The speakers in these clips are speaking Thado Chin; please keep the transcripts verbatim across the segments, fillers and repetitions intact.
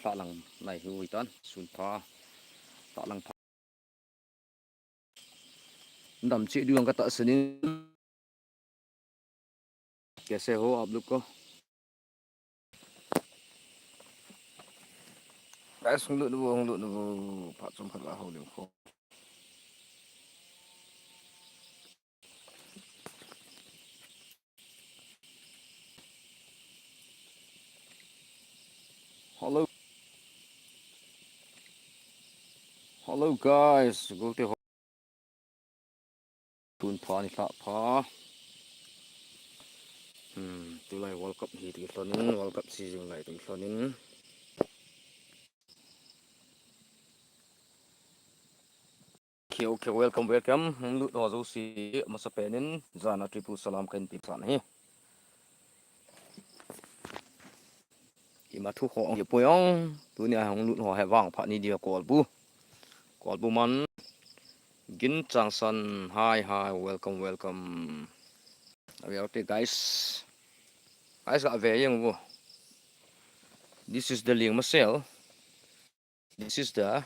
Talang nai hi ui tan, sun pha. Talang pha. Dam chi duang ka ta sanin. Kaise ho aap log ko? Guys, hung lut nu, hung lut nu, phat chom khat la ho lim kho. Hello. Hello guys, golte ho. Tun pha ni lha pha. Hmm, tulai World Cup hi ti lhonin, World Cup season lai ti lhonin. Okay, okay, welcome, welcome. Hung lut ho jouse, masa penin, jana triple salam kahin pe san ahi. Ima thu ho ong hi poi ong. Tunia hung lut ho hi vang phat ni dia kolbu. Kolbu man. Gin Changsan, hi, hi, welcome, welcome. Ave ute, guys. Guys, ave jeng vo. This is the ling masel. This is the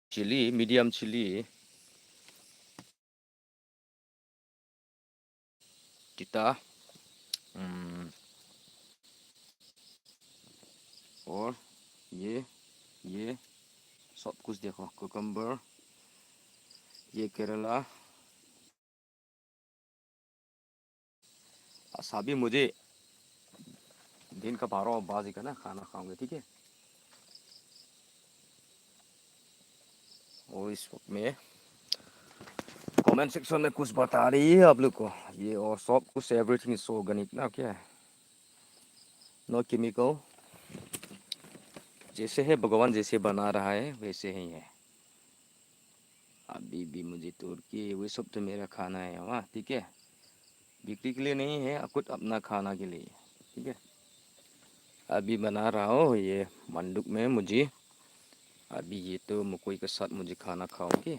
chili, medium chili. Kita, hmm, और ये, ये सब कुछ देखो, cucumber, ये करेला, अच्छा, अभी मुझे दिन का बारह बजे का ना खाना खाऊंगा, ठीक है? और इस वक्त में comment section में कुछ बता रही है आप लोग को, ये और सब कुछ, everything is organic ना, क्या है? No chemical, जैसे है भगवान जैसे बना रहा है वैसे ही है। अभी भी मुझे तोड़ के, वो सब तो मेरा खाना है, वाह, ठीक है? बिक्री के लिए नहीं है, खुद अपना खाना के लिए, ठीक है? अभी बना रहा हूँ ये मंडुक में मुझे, अभी ये तो मकई के साथ मुझे खाना खाऊंगी।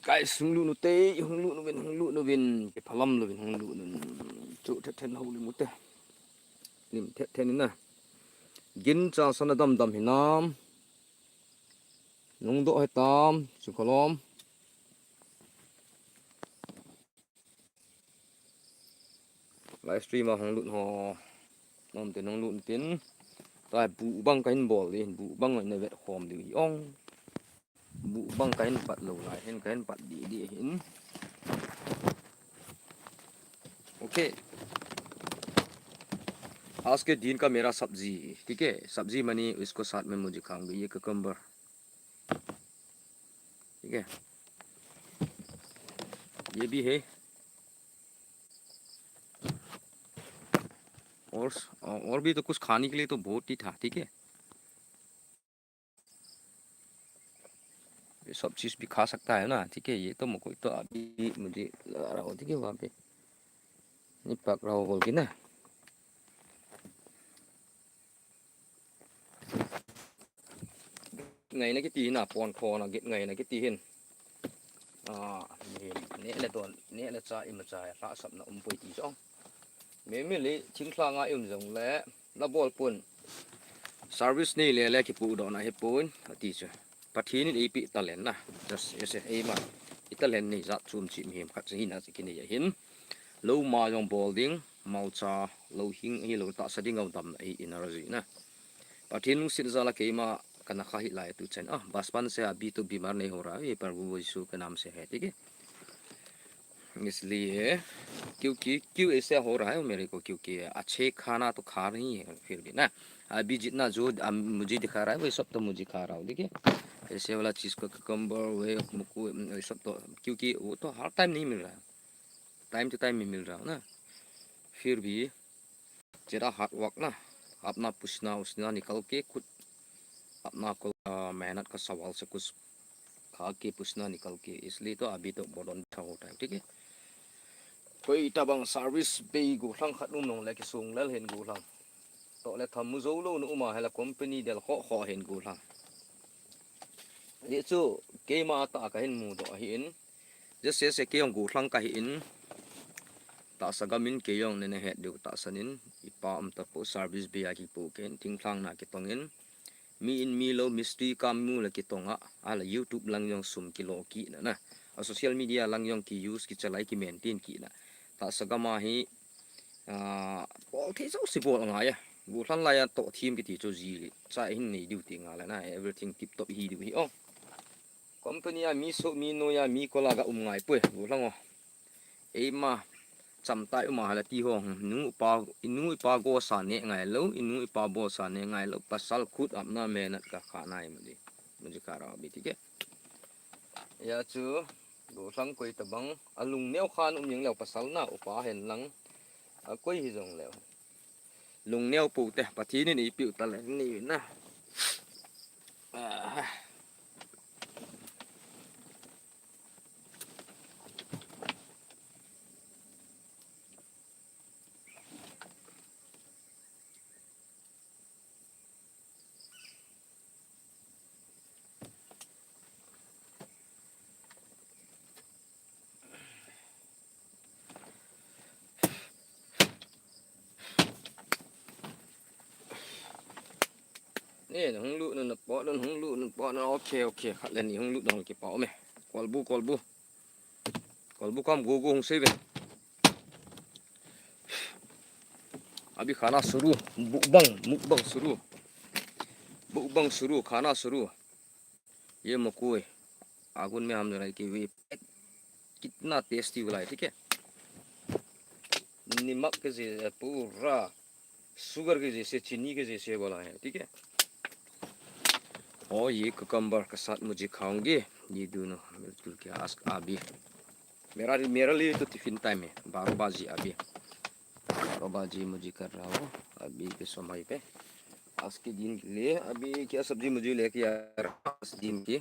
Guys, hung lut nu te, hung lut nu vin, hung lut nu vin, kiphalam louvin, hung lut nu. Chu thet thet hou lim u te. Lim thet thet ni na. Gin Changsan a dam dam hinam. Nung doh hitam, chu kholom. Live stream a hung lut ho. Nom te hung lut tin. Tai bu bang kahin bol di, bu bang na vet khom di ong. Bu bang kahin pat lou lai hin, kahin pat di di hin. Okay. आज के दिन का मेरा सब्जी, ठीक है? सब्जी माने उसको साथ में मुझे खाऊंगी, ये cucumber। ठीक है, ये भी है। और, और भी तो कुछ खाने के लिए तो बहुत ही था, ठीक है? ये सब चीज़ भी खा सकता है ना, ठीक है? ये तो मुझे तो अभी मुझे लगा रहा हो, ठीक है, वहाँ पे नहीं पक रहा हो बोल के ना। Ngai na kiti hin a, pon khon a, git ngai na kiti hin. A, neh le don, neh le cha, imacha, lhahsamna um poi ti chu. Mi, mi le, thinglhang a i um jong le, la bol pon. Service nei le le kipu doh na hi pon, ati chu. Pathen in eipeh talent na. Just, just, eima. I talent nei jat chom chi mihem khat chu hina chu kinei ahin. Lou ma jong bol ding, malcha, lou hing, ahilou tahsa ding, ngau damna hi energy na. Pathen lungset jal a keima kana kha hih lai tu chan. Ah, बचपन से अभी तो बीमार नहीं हो रहा है, ये प्रभु यीशु के नाम से है, ठीक है? इसलिए, क्योंकि, क्यों ऐसा हो रहा है मेरे को, क्योंकि अच्छे खाना तो खा रही है फिर भी ना। अभी जितना जो, अम, मुझे दिखा रहा है, वही सब तो मुझे खा रहा हूँ, ठीक है? ऐसे वाला चीज़ को, cucumber, वे, मुकु, वही सब तो, क्योंकि वो तो हर टाइम नहीं मिल रहा है, टाइम टू टाइम ही मिल रहा है ना। फिर भी ज़रा हार्ड वर्क ना, अपना पसीना उसीना निकाल के खुद अपना को, आ, मेहनत का सवाल से कुछ खा के पसीना निकाल के, इसलिए तो अभी तो बहुत अच्छा होता है, ठीक है? Koi tabang service bei gollhang khat um nong le kisung lel hin gollhang. Toh le tham mu jou lou na um a, hela company del kho kho hin gollhang. Hichu keima tah a kahin mudoh ahin. Just se se kei jong gollhang kahin. Tahsa gam in kei jong nana het diu tahsan in, ipa um tapou service bei a kipoh kei in, thinglhang na kitong in, mi in mi lou, mistri kam mu la kitong a, ala YouTube lang jong sum kilo kit na na. A social media lang jong ki use, kichalai, ki maintain kit na. Tahsa gam a hi, ah, bol thei jouse bol angai a. Gollhang lai a toh thim kiti chu ji le cha hin nei diu ti ngai la na, everything tip top hi diu hi o. Company a mi so, mi noi a, mi kol a ga um ngai poi, gollhang o. Eima chamtai um a hala ti ho, inu ipa, inu ipa go sa ne ngai lou, inu ipa bol sa ne ngai lou, pasal khut apna mehnat ka khana hi mudi. Mudi ka ra bi ti ke. Ya chu, gollhang koi tabang, alung neo khan um jeng leu pasal na upa hen lang, a koi hi jong leu. Lung neo pou te, Pathen in eipeu talent nei na. Ah. Ni, hung lut nun, na pot nun, hung lut nun, pot nun. Ok, ok. Khat le ni hung lut dong kipah ume. Kolbu, kolbu. Kolbu kam go go hung sei ve. Abhi khana shuru, mukbang, mukbang shuru. Mukbang shuru, khana shuru. ये मकोई, आगुन में हम जरा कि वे कितना टेस्टी वाला है, ठीक है। नमक के जैसे पूरा शुगर के जैसे, चीनी के जैसे वाला है, ठीक है। और ये cucumber के साथ मुझे खाऊंगे, ये दोनों मिलजुल के आज अभी। मेरा, मेरे लिए तो टिफिन टाइम है, बारह बजे अभी। बारह बजे मुझे कर रहा हूँ अभी के समय पे। आज के दिन के लिए अभी क्या सब्जी मुझे लेके आ रहा है आज दिन की?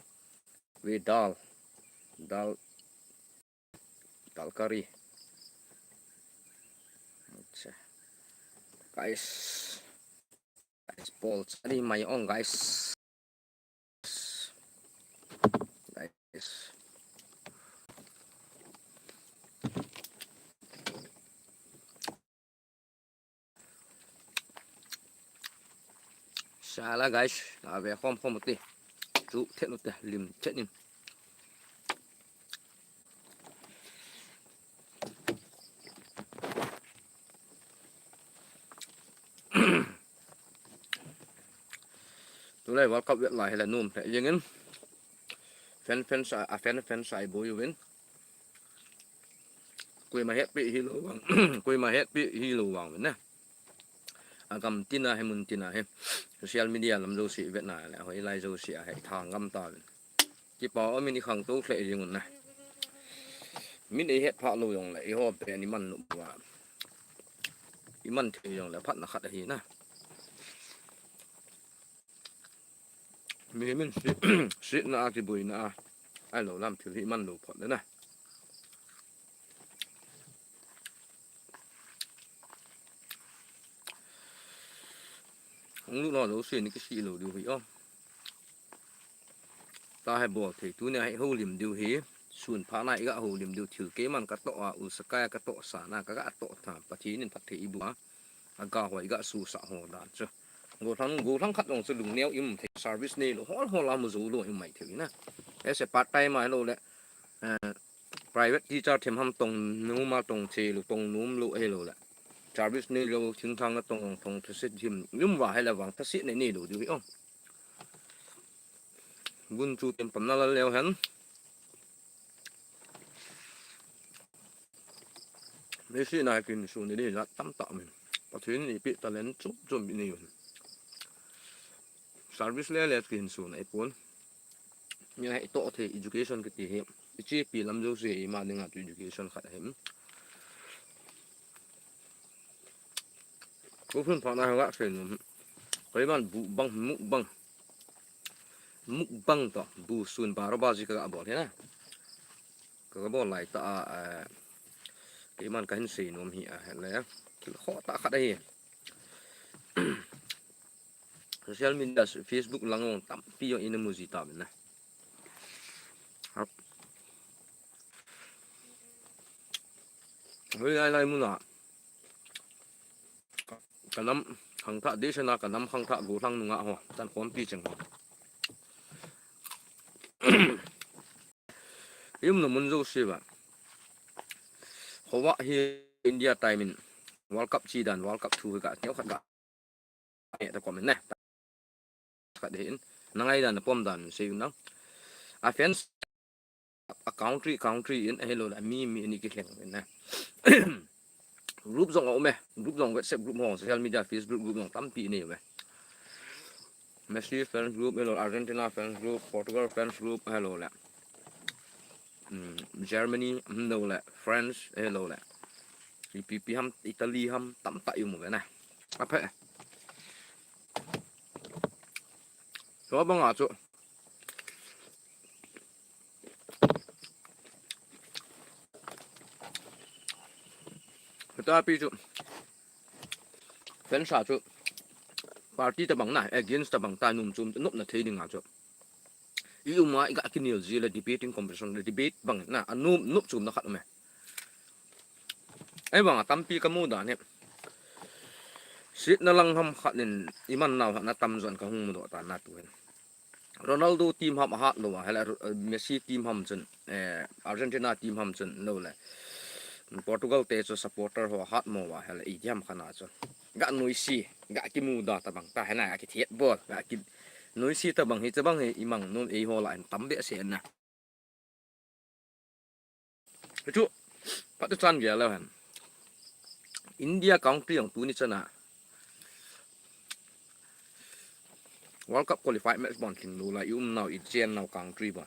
वे दाल, दाल, दाल करी। अच्छा। Guys, guys, bol chari mai ong, guys. Guys. Sala, guys, ave khom khom te. Chu thet nu te, lim thet nin. Tulai World Cup vet lai hela nom the jengin. Fan fan sa, a fan fan sa i boi uvin. Koima hetpi hilou vang. Koima hetpi hilou vang uvin na. Agam tina hi, mun tina hi. Social media lam jouse vetna le, hoilai jouse a hi thang gam ta uvin. Kipa umin i khangtou lheh jing un na. Min ei het phah lou jong le, eiho pen i man lou va. I man thei jong le, phatna khat ahi na. Mihem in si-, sitna a, kiboina a, ahilou lam thil hi man lou phot le na. Hung lut lou lou se ni kisih lou diu hi o. Tahe bol thei, tunia hi houlim diu hi, sun phat na i ga houlim diu, thil keiman ka toh a, u sakai a ka toh sa na, ka ga toh tha, Pathen in phatthei i bu a, a ga hoi ga su sa ho dan chu. Gollhang, gollhang khat jong chu lungneo i um thei, service nei lou, hol hol a mu jou lou i um mai thei na. As a part time a hilou le, eh, private teacher them ham tong nom a tong thei lou, tong nom lou ahilou le. Service nei lou, thingthang na tong, tong thase them, i um va hile vang thase nei nei lou diu hi o. Gun chu tem pan na la leo hen. Ni si na kin su ni ni la tam ta min. Pathen in i pe talent chom chom i nei un. Service le le kin su na i pon. Ni na i toh thei education kiti hi. I chepi lam jouse i ma dinga chu education khat ahi. Ko phun pha na ha ga sei nu. Keiman bu bang, mukbang. Mukbang toh, bu sun baro baji ka ga bol hi na. Ka ga bol lai ta a, eh, keiman ka hin sei nom hi a, hen le. Thil khoh tah khat ahi. Social media, Facebook lang jong tampi jong i na mu ji ta uvin na. Hoi lai lai muna. Ka nam khangthah, deisahna ka nam khangthah gollhang nungah ho, chan khompi cheng ho. I umna mun jouse uva. Khovah hi India time in World Cup chi dan, World Cup thu hi ka neo khat ka neh ta comment ne. Khat hi in, na ngaidan na pom dan sei un lang. A fans, a country, country in, ahilouleh mi, mi in i kilheng in na. Group jong a um e, group jong WhatsApp group ho, social media, Facebook group jong tampi nei uve. Messi fans group, ahilouleh Argentina fans group, Portugal fans group, ahilouleh. Hmm, Germany, ahilouleh France, ahilouleh. Ipi ipi ham, Italy ham, tamtah i um uve na. Aphe. Chubanga chu. Hitapi chu. Fans a chu. Party tabang na, against tabang ta num chum, nopna thei dinga chu. I um a, i ga kinel ji le debating competition le debate bang na, a num, nop chumna khat um e. Ahivanga tampi ka mu dan hi. Sietna lang ham khat in i man nau hatna tamjon ka hung mudoh tan na tu hin. Ronaldo team ham a hat lou a, ahilouleh Messi team ham chun, eh, Argentina team ham chun, ahilouleh Portugal te chu supporter ho a hat mo uva, ahilouleh i team khat na chu. Ga noise, ga kimuda tabang ta, hina ga kithiat bol, ga ki noise tabang hi, tabang hi, i mang nom eiho lah a hin tam behseh na. Chu, phat chu chan gel leu hen. India country jong tuni chan a World Cup qualify match bon lhing lou lai, i um nau, i chen nau country bon.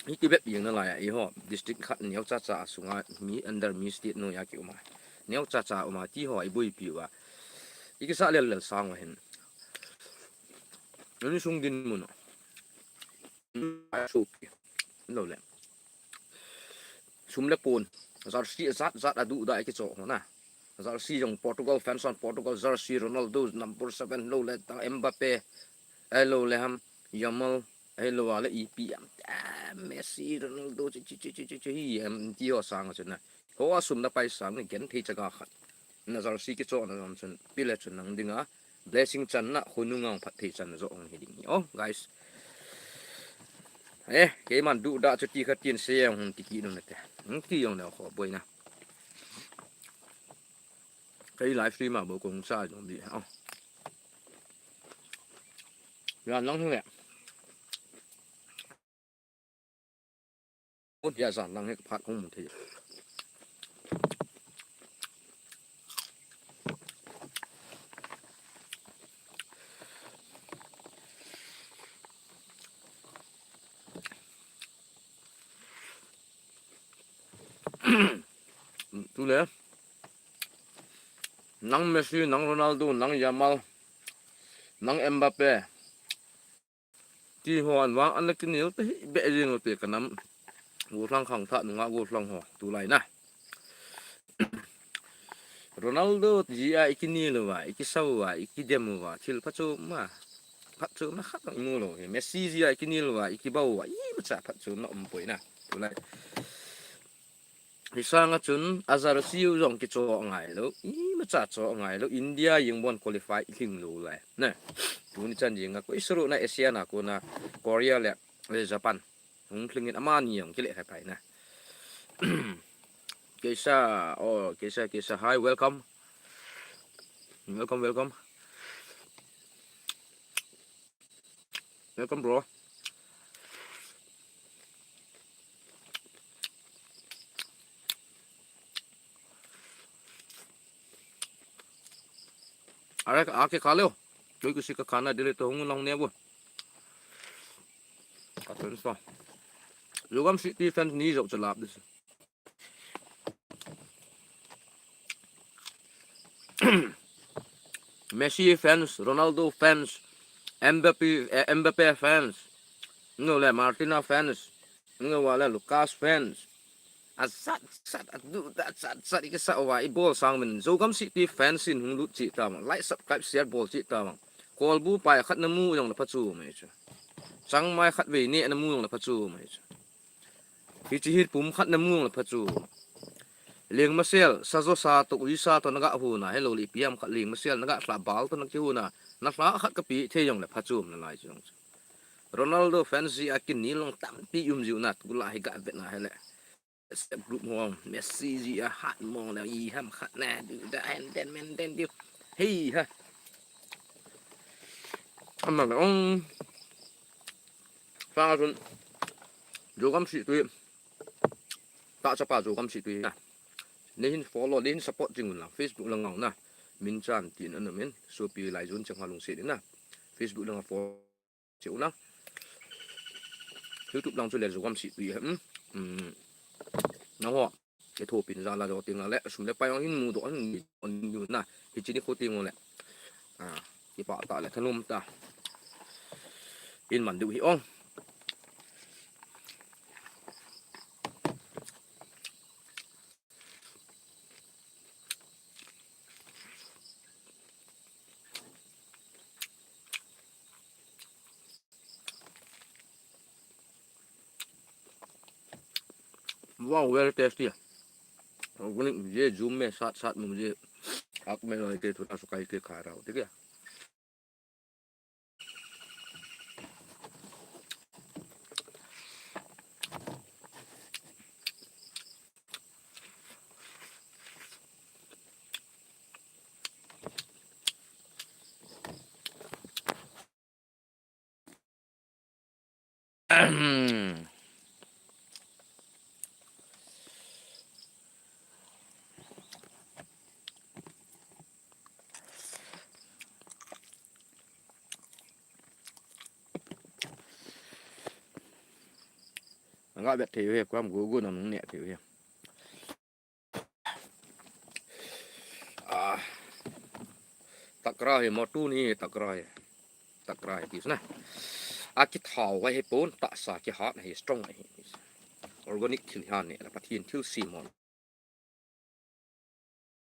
I kibep jeng nalai a, eiho district khat neocha cha a sunga mi under mi state noiya ki um a. Neocha cha um a ti ho i boipi uva. I kisah lel lel sang uva hin. Ani sung dinmun a. Ai, sopi. Lou le. Sum le pon. Jersey jat jat a duhda i kichoh ho na. Jersey jong Portugal fans hon Portugal jersey, Ronaldo number seven, lou le ta Mbappe. Ahilouleh ham Yamal. Ahilouleh ipi ham. Ah, Messi, Ronaldo, chi, chi, chi, hi, em, ti ho sang a chu na. Ho a sum na paisa ngen thei chaga khat. Na jersey kichohna jong chun, pi le chun nang dinga blessing channa, khonunga phatthei channa joh hung hi ding hi. Oh, guys. Eh, keiman duhda chu ti khat tin sei hung ti kit nung nate. Hung ti jong le kho boina. Kei live stream a bou kong sa jong di. Oh. Jan lang hung le. Jan lang hi ka phat kong mu thei. Tule. Nang Messi, nang Ronaldo, nang Yamal, nang Mbappe. Ti ho an vang ana kinel te hi beh jing u te ka nam. Gollhang khangthah nunga gollhang ho tulai na. Ronaldo ji a i kinel uva, i kisau uva, i kidem uva, thil phatchomna, phatchomna khat jong i mu lou hi. Messi ji a i kinel uva, i kibau uva, imacha phatchomna um poi na. Tulai. Hi sanga chun a jersey u jong kichoh ngai lou, imacha choh ngai lou, India jeng bon qualify i lhing lou lai. Na, tuni chan jeng a koi suru na Asia na kona Korea le, le Japan. Hung lhing in amani jong kile kha pai na. Keisa, oh, Keisa, Keisa, hi, welcome. Welcome, welcome. Welcome, bro. Are ka ake kha leo. Koi kusi ka khana dile to hung long ne bo. Ka transfer. Lugam City fans ni jok chalap dis. Messi fans, Ronaldo fans, Mbappe, eh, Mbappe fans, no le Martina fans, no wale Lucas fans. A sat sat a du da sat sat i kisa wa i bol sang min. Zogam City fans in hung lut chi ta ma. Like, subscribe, share bol chi ta ma. Kolbu pai khat na mu jong na phachu mai chu. Changmai khat vei ne na mu jong na phachu mai chu. Hichi hi pum khat na mung le pha chu. Leng masel, sa jo sa to, ui sa to na ga hu na, hello li piam khat leng masel, na ga hla bal to na ki hu na, na hla khat ka pi thei jong le pha chu na lai chu jong chu. Ronaldo fans ji a kin ni long tam pi um jiu na, tu la hi ga vet na hele. WhatsApp group hong, Messi ji a hat mong le i ham khat na, du da hen den men den diu. Hei ha. Ama le ong. Fa sun. Jo gam si tui. Ta chapa jo gam si tui na. Nei hin follow, nei hin support jing un la. Facebook la ngau na. Min chan tin an min. Sopi lai jun chang ha lung se na. Facebook la ngau follow. Che u na. YouTube lang chu le jo gam si tui hem. Hmm. Na ho. Ke tho pin ja la jo ting la le. Sum le pai ong hin mu do an ni on ni na. Hichi ni ko ting le. Ah. Ki pa ta le thanum ta. In man du hi ong. Wow, very tasty. Organic, ये zoom में साथ साथ में मुझे आँख में लगे थोड़ा सुखाई के खा रहा हूँ, ठीक है? Nga bet thei u he, kuam gu gu na nung ne thei u he. Ah. Takra hi, motu ni takra hi. Takra hi, tis na. A kithau vai hi pon, ta sa kihat hi, strong hi. Organic thil han ne, la Pathian thil si mon.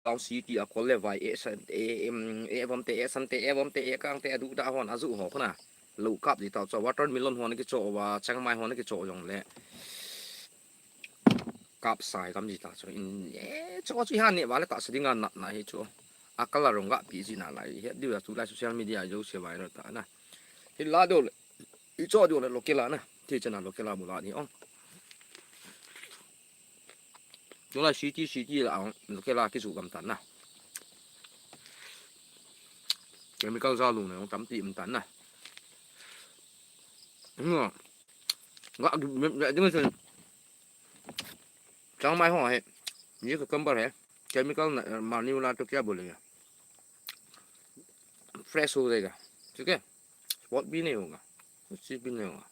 Town city a kol le vai, e san, e, em, e vom te, e san te, e vom te, e kang te, a du da hon, a ju ho khuna. Lo kap di tau cho, watermelon hon ki cho, wa changmai hon ki cho jong le. Kap sai kam ji ta cho. In, e, cho chi han ne, wa le ta sa ding a nat na hi cho. A kala rong ga pi ji na lai, he, di wa tu lai social media jo se viral ta na. Hi la do le, i cho do le lo ke la na. Ti chana lo ke la bu la ni ong. Tulai city, city la ang, local la kisu gam tan na. Chemical ja lung na, tam ti um tan na. Nga, nga, nga, nga, changmai ho hai, ye cucumber hai, chemical na, mani wala to kya bolega? Fresh ho jayega, theek hai? Spot bhi nahi hoga, kuch bhi nahi hoga.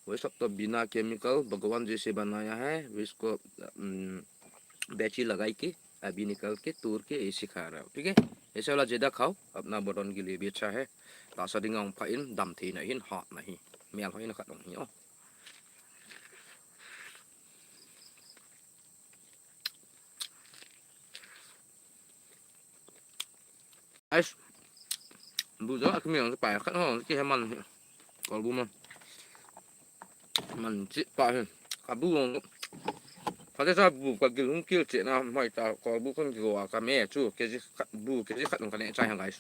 वही सब तो बिना केमिकल भगवान जैसे बनाया है, इसको, उम, बैची लगाई के, अभी निकाल के, तोड़ के ऐसे खा रहा हो, ठीक है? ऐसे वाला ज्यादा खाओ, अपना बदन के लिए भी अच्छा है। Tahsa ding a hung pha in, dam thei na hin, hat na hi, mel hoi na khat hung hi o. Ais. Bu jo a kimi ang pai khat ho ki he man hi. Kolbu man. Man chi pa hi. Ka bu ang. Ka te sa bu ka gil hung kil che na mai ta kolbu kan gil wa ka me chu ke ji khat bu ke ji khat ka ne chai hang guys.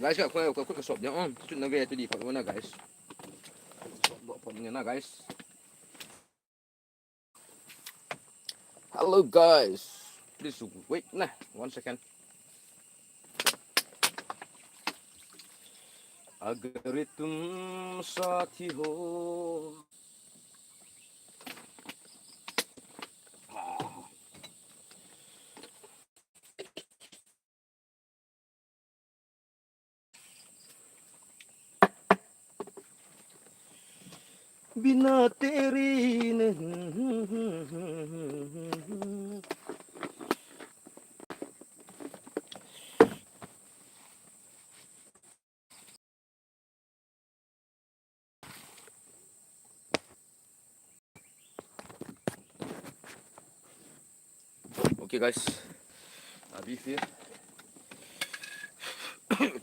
Guys, ka, ka, ka, ka sop dia, oh, tu na ve tu di pa na, guys. Sop do pa na, guys. Hello guys, please wait na one second. अगर तुम साथी हो. Ah. बिना तेरी नहीं। Okay, guys. अभी फिर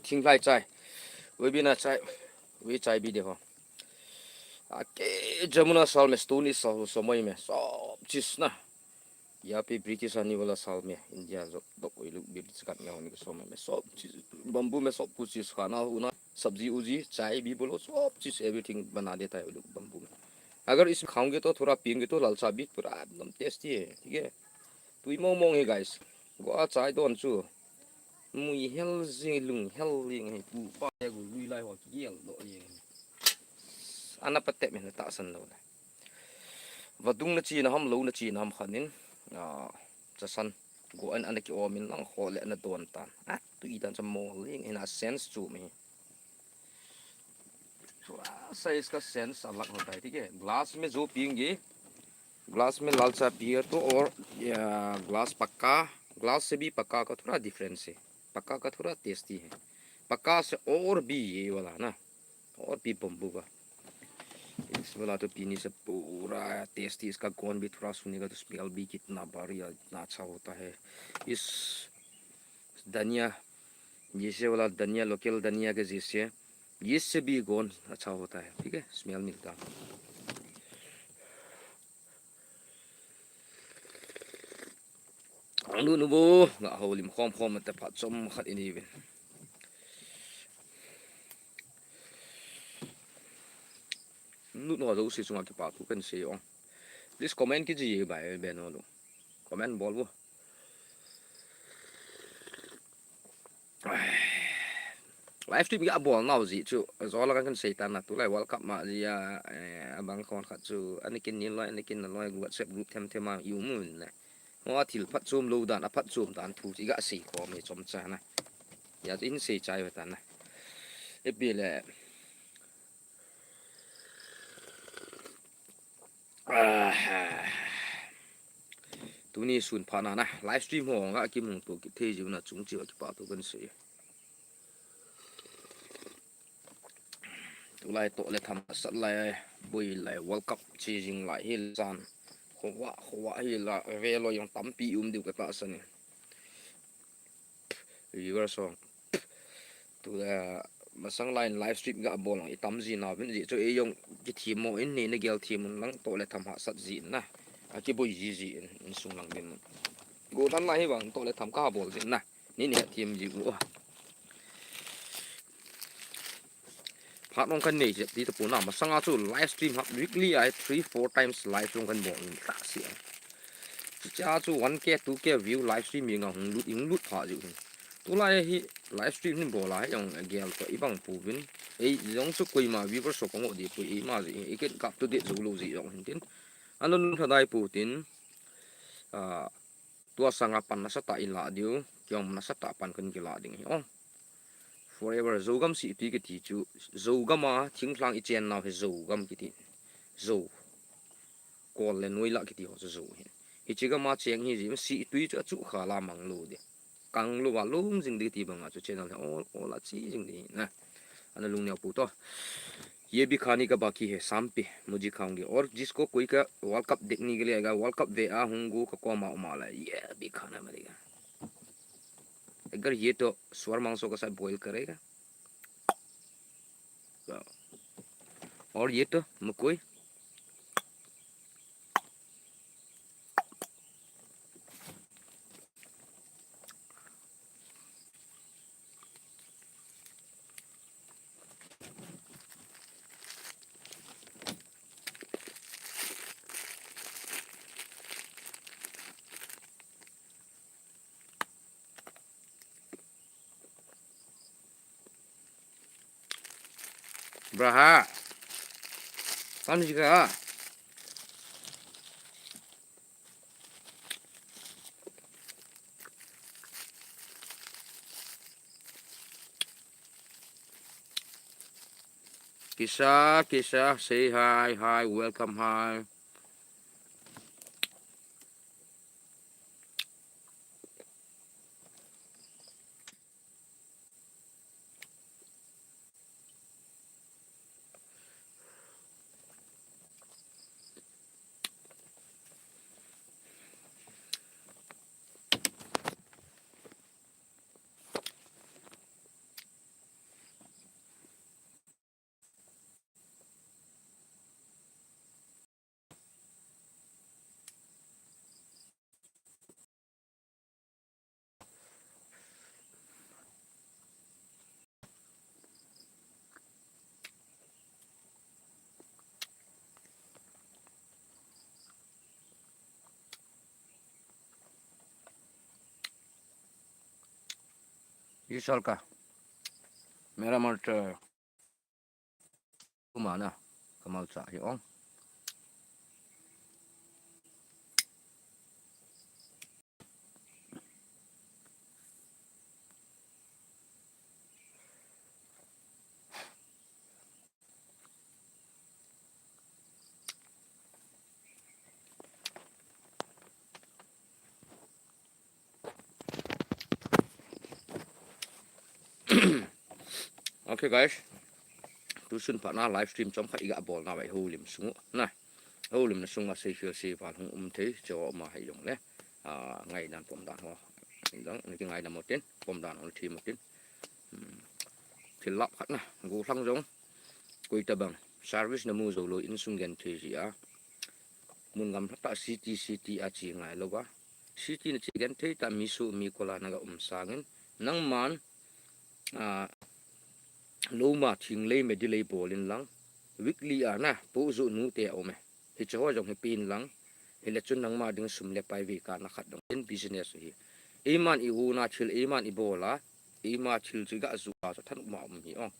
thing fry चाय, वे भी ना चाय, वे चाय भी देखो। आके जमुना साल में, स्टोनी साल, समय में सब चीज ना, यहाँ पे ब्रिटिश आने वाला साल में इंडिया जो तो कोई लोग ब्रिटिश काटने होने के समय में सब चीज, बम्बू में सब कुछ चीज, खाना होना, सब्जी उजी, चाय भी बोलो, सब चीज, एवरीथिंग बना देता है वो लोग बम्बू में। अगर इसमें खाओगे तो, थोड़ा पियेंगे तो, लाल चा भी पूरा एकदम टेस्टी है, ठीक है। Tui mong mong hi, guys. Go a chai don chu. Mui hel jing, lung hel jing hi, pu pa ya gu lui lai ho ki yel do jing. Ana patep min ta san lo le. Vadung na chi na ham, lo na chi na ham khanin. A, cha san. Go an ana ki o min lang ho le ana don tan. A, tui dan cha mol jing in a sense chu mi. थोड़ा सा इसका सेंस अलग होता है, ठीक है। ग्लास में जो पियेंगे, ग्लास में लाल चाय पिए तो, और या ग्लास पक्का, ग्लास से भी पक्का का थोड़ा डिफरेंस है। पक्का का थोड़ा टेस्टी है, पक्का से और भी ये वाला ना, और भी बम्बू का। इस वाला तो पीने से पूरा टेस्टी, इसका गोंद भी थोड़ा सूंघेगा तो स्मेल भी कितना बढ़िया, इतना अच्छा होता है। इस धनिया, जैसे वाला धनिया, लोकल धनिया के जैसे, इससे भी गोंद अच्छा होता है, ठीक है, स्मेल मिलता है। Ang nu nu bo, nga ho lim khom khom te phat chom khat ini ve. Nu nu ho si chunga kipa thu kan sei ong. Please comment kiji bai be no lo. Comment bol bo. Live stream ga bol nau ji chu, zo la kan sei tan na, tulai World Cup ma ji a, eh, abang kon khat chu, ani kin ni loi, ani kin na loi, WhatsApp group them them a, i um un ne. Mo a thil phat chom lo dan, a phat chom dan thu, i ga sei ko me chom cha na. Ya in sei chai ve tan na. E pi le. Ah, tuni sun pha na na, live stream ho nga ki mung to ki thei jiu na chung chiu ki pa to kan sei. Tulai to le tham sat lai, boi lai, World Cup chi jing lai hi san. Khowa, khowa hi la, ve lo yong tampi um diu ka ta san ni. Viewers ho. Tu, eh, masang lai live stream ga bol i tam ji na vin ji chu e yong ki thi mo in ni na gel thi mun lang to le tham ha sat ji na. A ki boi ji ji in, in sung lang din. Go dan lai hi bang to le tham ka bol ji na. Ni ni thi ji u. Phat ong kan nei je ti ta pu na, masanga chu live stream hap weekly ai three, four times live ong kan bol in ta si a. Chu cha chu one K, two K view live stream mi nga hung lut, hung lut pha ju hin. Tulai hi live stream ni bol a hi ong gel to i bang pu vin. Ei jong chu koima viewers ho ka ngo di pu i ma ji i ken kap to de zo lo ji jong hin tin. Ano nun tha dai pu tin. A, tua sanga pan nasatah i la diu, kiong nasatah pan kan kila ding hi. Oh. Forever, Zogam si pi kiti chu, Zogam a, thingthlang i chen nau hi Zogam kiti. Zo. Kol le noi la kiti ho chu Zo hi. Hichi gam a cheng hi ji, si tui chu achu kha la mang lo de. Kang lo va lum jing de ti bang a chu channel hi ol, ol a chi jing de na. Ana lung neo pu to. ये भी खाने का बाकी है, शाम पे मुझे खाऊंगी। और जिसको कोई का वर्ल्ड कप देखने के लिए आएगा, वर्ल्ड कप वे आ हूँ गो का को माओ माला, ये भी खाना मिलेगा। अगर ये तो सुअर मांसों के साथ बॉईल करेगा। और ये तो मकोई। Braha. Tam jika. Kisa, Kisa, say hi, hi, welcome, hi. Ye sal ka. Mera malt, uh, Kumana, kamal cha hi ong. Okay, guys. Tusun phat na live stream chom khat iga bol na vai ho lim sungu na. Ho lim na sunga sei feel sei val hung um thei cho ma hai jong le. A, ngai dan pom dan ho. Dang ni ki ngai na motin, pom dan ho thi motin. Hmm. Thil lap khat na, go thlang jong. Koi ta bang service na mu jo lo in sung gen thei ji a. Mun gam ta city, city a chi ngai lo ba. City na chi gen thei ta mi su mi kola na ga um sangin. Nang man, a, lo ma thing lei me di lei bol in lang. Weekly a na, po zu nu te a um e. Hi cho jong hi pin lang. Hi le chun nang ma ding sum le pai vi ka na khat dong. In business hi. Ei man i u na thil, ei man i bol a. Ei ma thil chu ga zu a, chu than ma um hi ong.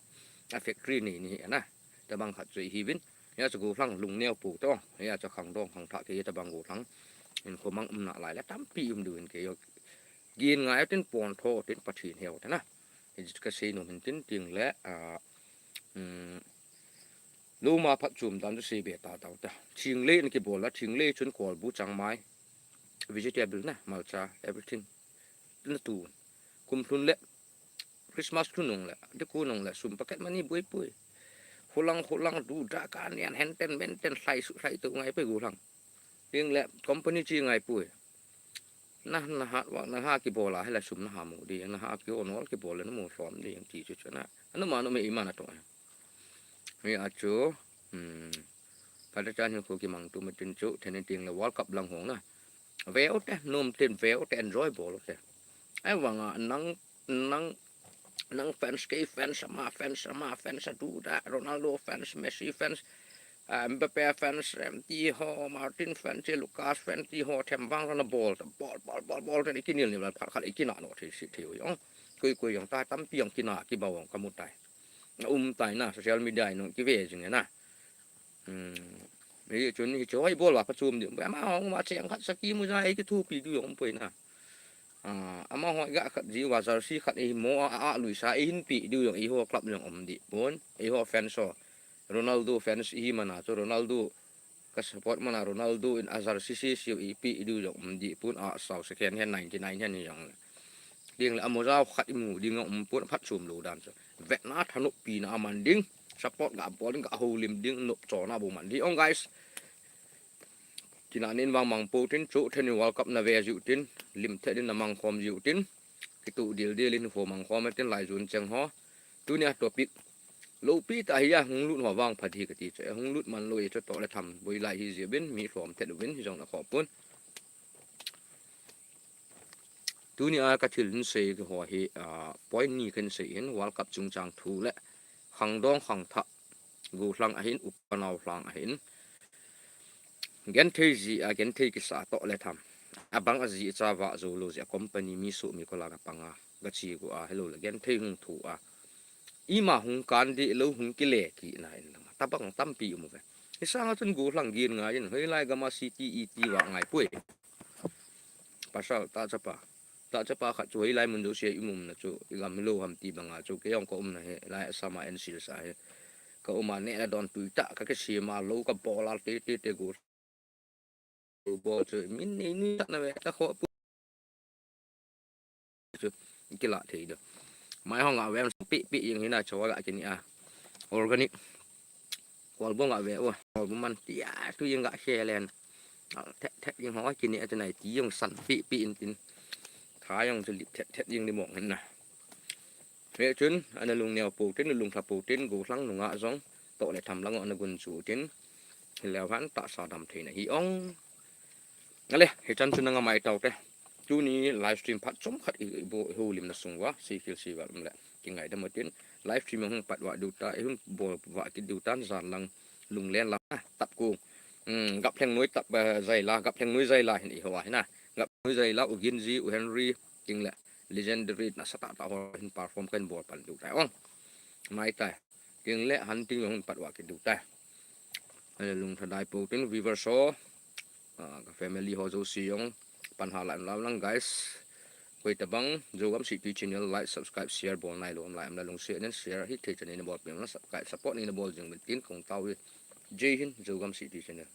A factory ni ni hi na. Ta bang khat chu hi vin. Ya chu go thlang lung neo pu to. Ya chu khang dong khang tha ke ta bang go thlang. In kho mang um na lai le tampi um du in ke yo. Gin ngai tin pon tho tin Pathin heu ta na. Hi chu ka sei nom hin tin ting le, a, um, lo ma phat chum dan chu sei be ta tau ta. Thing le in ki bol la, thing le chun kol bu chang mai. Vegetable na, malcha, everything. Na tu. Kum thun le, Christmas thun nung le, di ku nung le, sum packet mani bui bui. Hulang, hulang, du, da, ka, nian, hen ten, men ten, hlai su, hlai tu ngai pe gu lang. Ting le, company chi ngai pui. Na, na ha, wa, na ha ki bola, hela sum na ha mu di, na ha ki onol ki bola, na mu som di, yang ti chu chu na. Anu ma, anu me iman atu. Mi achu, hmm. Pada chan hin khu ki mang tu, ma tin chu, then ting le World Cup lang hong na. Ve u te, nom tin ve u te, enjoy bol u te. Ai vang a, nang, nang, nang fans, kei fans, ama fans, ama fans, a du da, Ronaldo fans, Messi fans, a, Mbappe fans, em, ti ho, Martin fans, Lucas fans, ti ho, them vang na bol, bol, bol, bol, bol, te, i kinil ni la, phat khat, i kina no, thi, si, thi, u, yong. Kui, kui, yong, tai, tampi, yong, kina, ki ba, yong, ka mu tai. Na um tai na, social media, i no, ki ve, jing, na. Hmm. Hi chun hi chu hoi bol va ka chum diu. Ama hong ma cheng khat saki mu ja ei ki thupi diu jong poi na. Ah, ama hoi ga khat ji va jersey khat ei mo a, a lui sa ei hin pi diu jong ei ho club jong um di pon. Ei ho fans ho. Ronaldo fans ei mana chu Ronaldo ka support mana Ronaldo in a jersey si si ei pi diu jong um di pon a sau second hand ninety nine hand jong. Ding le a moja khat i mu ding a um pon phat chum lo dan chu. Vetna thanop pina a man ding. Support ga bol ding ga holim ding nop chona bu man ding ong guys. Kina nin vang mang po tin chu then World Cup na ve jiu tin. Lim the din na mang khom jiu tin. Kitu dil dil in ho mang khom tin lai jun cheng ho. Tunia topic. Lopi ta hi a hung lut ho vang phat hi ka ti chu. Hung lut man lo e chu to le tham. Boi lai hi jiu bin mi hlom the lu bin hi jong na kho pun. Tunia ka thil hin sei ho hi, ah, point ni kan sei hin World Cup chungchang thu le khangdong khangthah gollhang ahin upa naolhang ahin genthei ji a genthei kisa to le tham. Abang a ji cha va jo lo ji a company mi su mi kola ka panga ka chi go a hello le genthei hung thu a. Ima hung kan di lo hung kile kina in lama. Tabang tampi um ve. Hi sanga chun gollhang gin ngai in hoilai gama city iti va ngai pui. Pasal ta chapa. Ta chapa khat chu hoilai mun josia i um na chu i gam lo ham ti banga chu kei jong ka um na hi lai Assam a N C L sa hi. ka um a, neh le don tui tah ka kisem a, lou ka bol a, te te te go bol chu min nei ni tah na ve ta kho pu chu kila thei do. Mai hong a vem pi pi jing hina chawa ga kini a organic. Kol bong a ve o, kol bong man tia tu jing ga khelen. Thet thet jing ho kini a tu nai ti jong san pi pi in tin. Tha jong chu lip thet thet jing ni mong hin na. Ve chun, ana lung neo po tin, lung thla po tin, go thlang nunga jong, to le tham lang ana gun chu tin, hileu han tahsa dam theina hi ong. Ale, hichan chu nanga mai tau te. Tuni live stream phat chom khat i, i bo, i ho lim na sung uva, si khil si val um le. Ki ngai dam tin, live stream hung pat uva diu ta, i hung bol uva kit diu tan jan lang, lung len lang, ah, tap ko. Hmm, gap thleng noi tap, eh, zai la, gap thleng noi zai la hin i ho a hina. Gap noi zai la, u Ginzi, u Henry, ting le, legendary na sa ta ta ho hin perform kan bol pan diu tai ong. Mai tai. Ting le han ting jong pat uva kit diu tai. Ale lung thadai po tin viewer so. Ah, ka family ho jouse jong pan ha la lam lang guys. Koi tabang Zogam City channel like, subscribe, share bol nai lou am lai am la lung share nen share hi thei chan in bol pi am la subscribe support ni na bol jing min tin kong tau hi. Jai Hind, Zogam City channel.